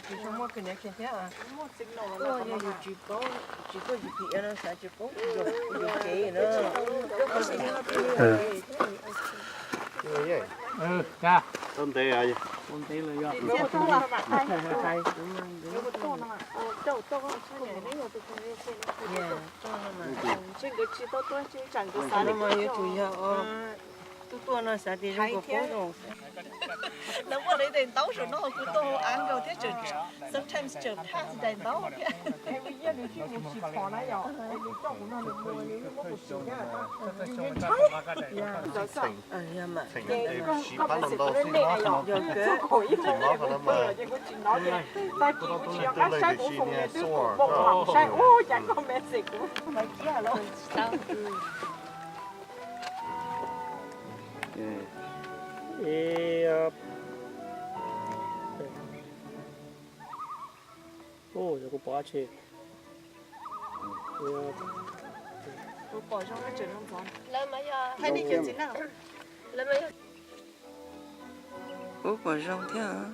Tsis muaj kws niam kiag thiab. Tuaj yog yus tsis paub, tsis tuaj G P S no xav tsis paub yus kev na. Tau ntev, tau ntev lawm. Nkawd tsis tau tuaj, tseem tsam nkawd xav no mas yuav tsum yog tus tuaj no xav tias zoo nkauj zoo. Lawv muaj lawv daim ntaub saum no kuv tuaj hauv av nkaus thiab tseem, sometimes tseem pass daim ntaub thiab. Ua, yog kuv pom dab tsi. Kuv pom zoo, tseem zoo ntxov. Lawv mas yog, Thaib nej cov txiv neej, lawv mas yog. Ub, pom zoo thiab.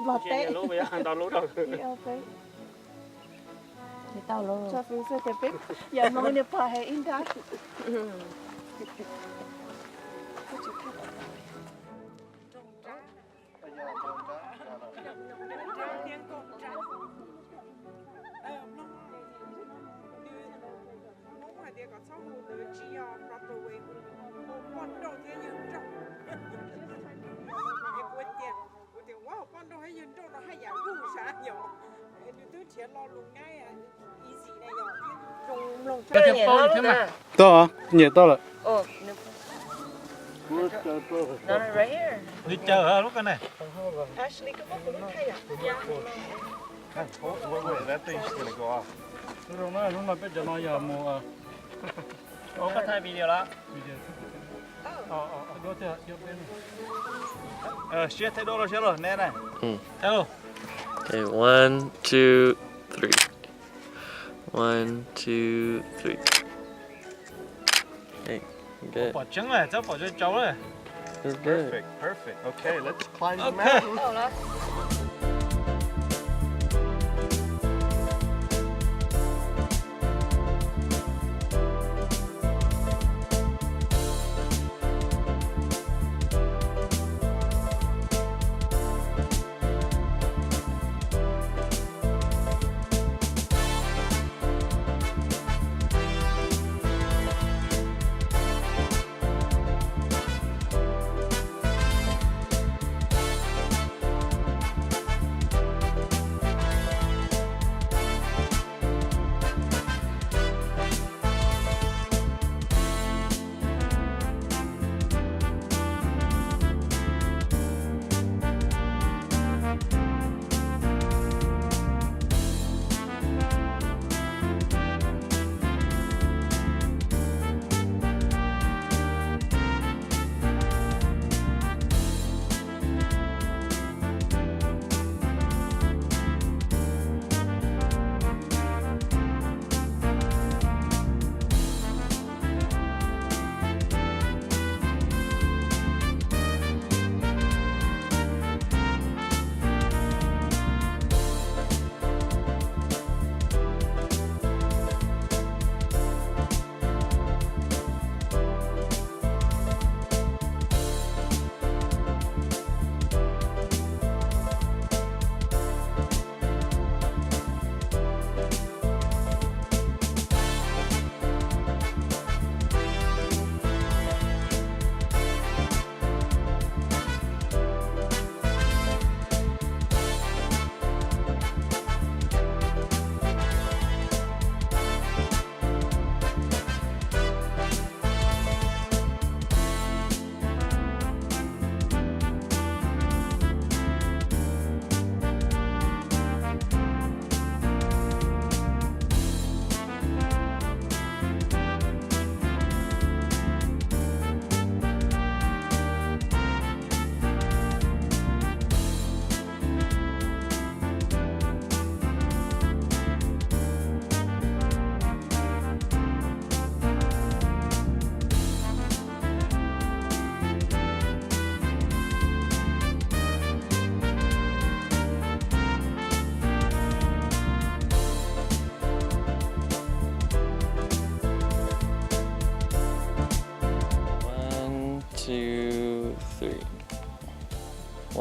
Nplog teb. Tau lub. Yam no niag pog hais ib nrab. Hmoob hais tias kom txhob hu ntawd tsis yog Broadway, hu poj nrauj thiab yawg nrauj. Es kuv tias, kuv tias, wow, poj nrauj thiab yawg nrauj no haj yam luj sav yom. Es nws twb nrhiav lo lus ngaib easy na yom. Tau, nyiam tau lawm. Li caw lub ko ne. Lub no peb cov no yog mus. Koj thaij video los? Siab thaij duab los siab los ne na. Okay, one, two, three. One, two, three. Hey, good. Pom tseeb lawm, txawj pom tseeb tsaus lawm. Perfect, perfect. Okay, let's climb the mountain.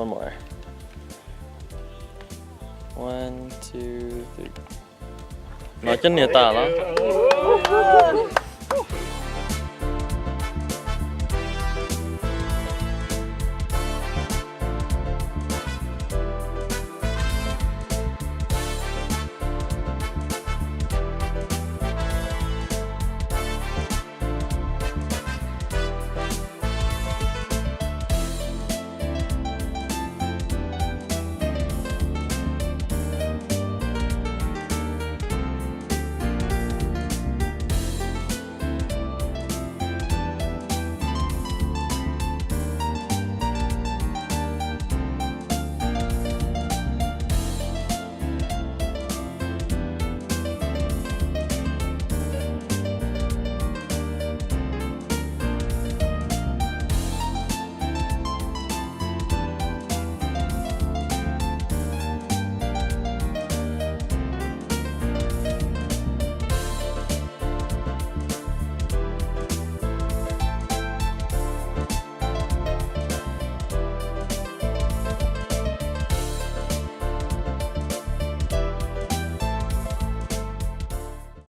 One more. One, two, three. No cov niag tas los?